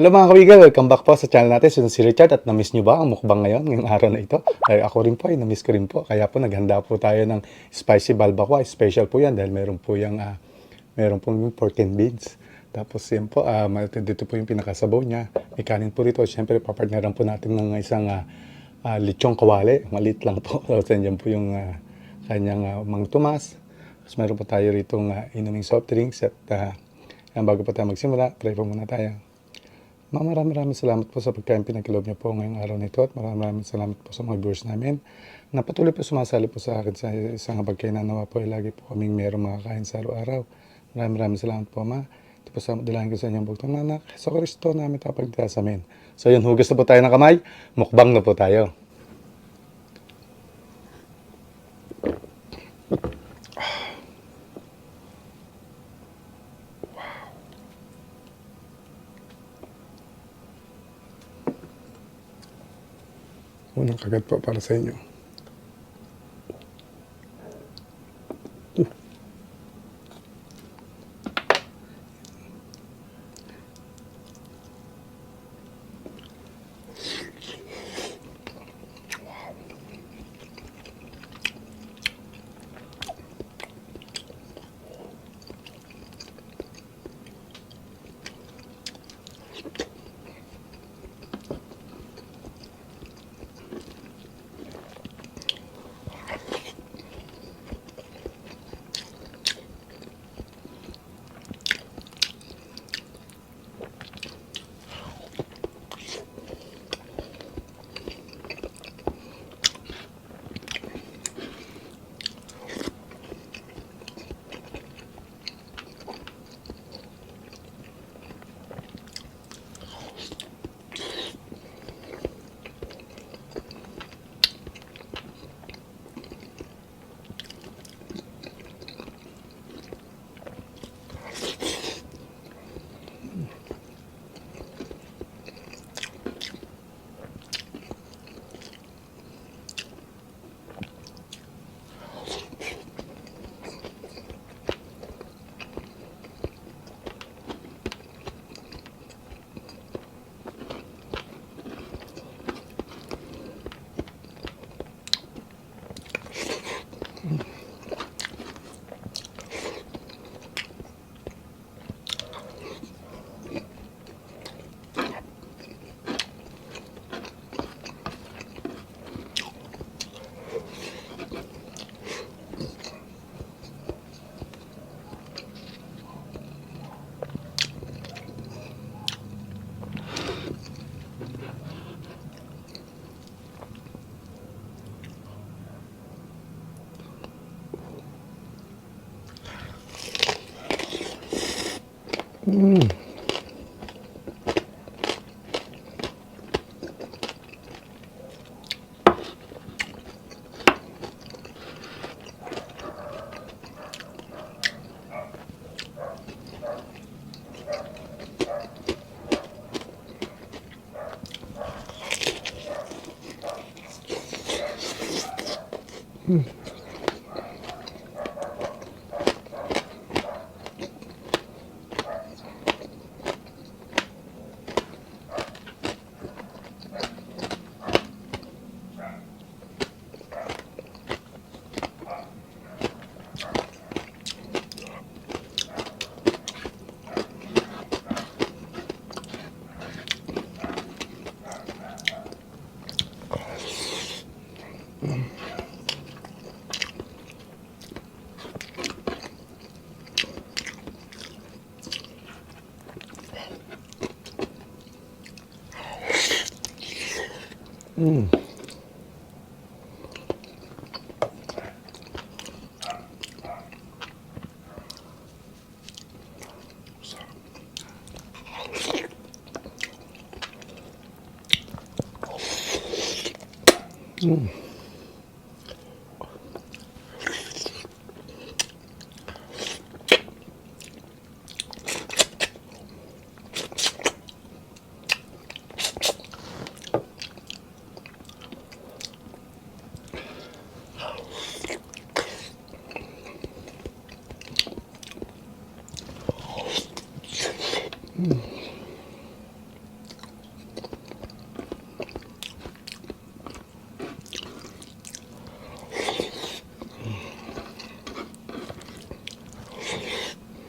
Hello, mga kawigal, welcome back po sa channel natin. So, si Richard at na-miss nyo ba ang mukbang ngayon, ngayong araw na ito? Ay, ako rin po, ay na-miss ko rin po. Kaya po naghanda po tayo ng spicy balbakwa. Special po yan dahil meron po yung, meron pong pork and beans. Tapos yan po, dito po yung pinakasabaw niya. May kanin po rito. Siyempre, papartneran po natin ng isang lechong kawali. Maliit lang po. Tapos nandiyan po yung kanyang Mang Tomas. Tapos meron po tayo rito inuming soft drinks. At yan, bago pa tayo magsimula, pray po muna tayo. Ma'am, maraming maraming salamat po sa pagkain pinagkaloob niyo po ngayong araw nito at maraming maraming salamat po sa mga viewers namin na patuloy po sumasali po sa akin sa isang pagkain na nawa po ay lagi po kaming merong makakain sa araw-araw. Maraming maraming salamat po, Ma. Ito po sa dalangin ko sa inyong bugtong anak. Sa Kristo namin tapagtas. Amen. So yun, hugas na po tayo ng kamay. Mukbang na po tayo. Unang kagat po para sa inyo.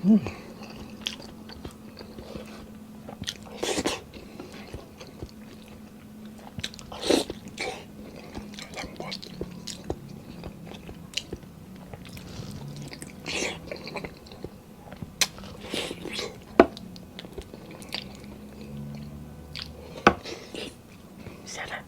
Lambot. Sarap.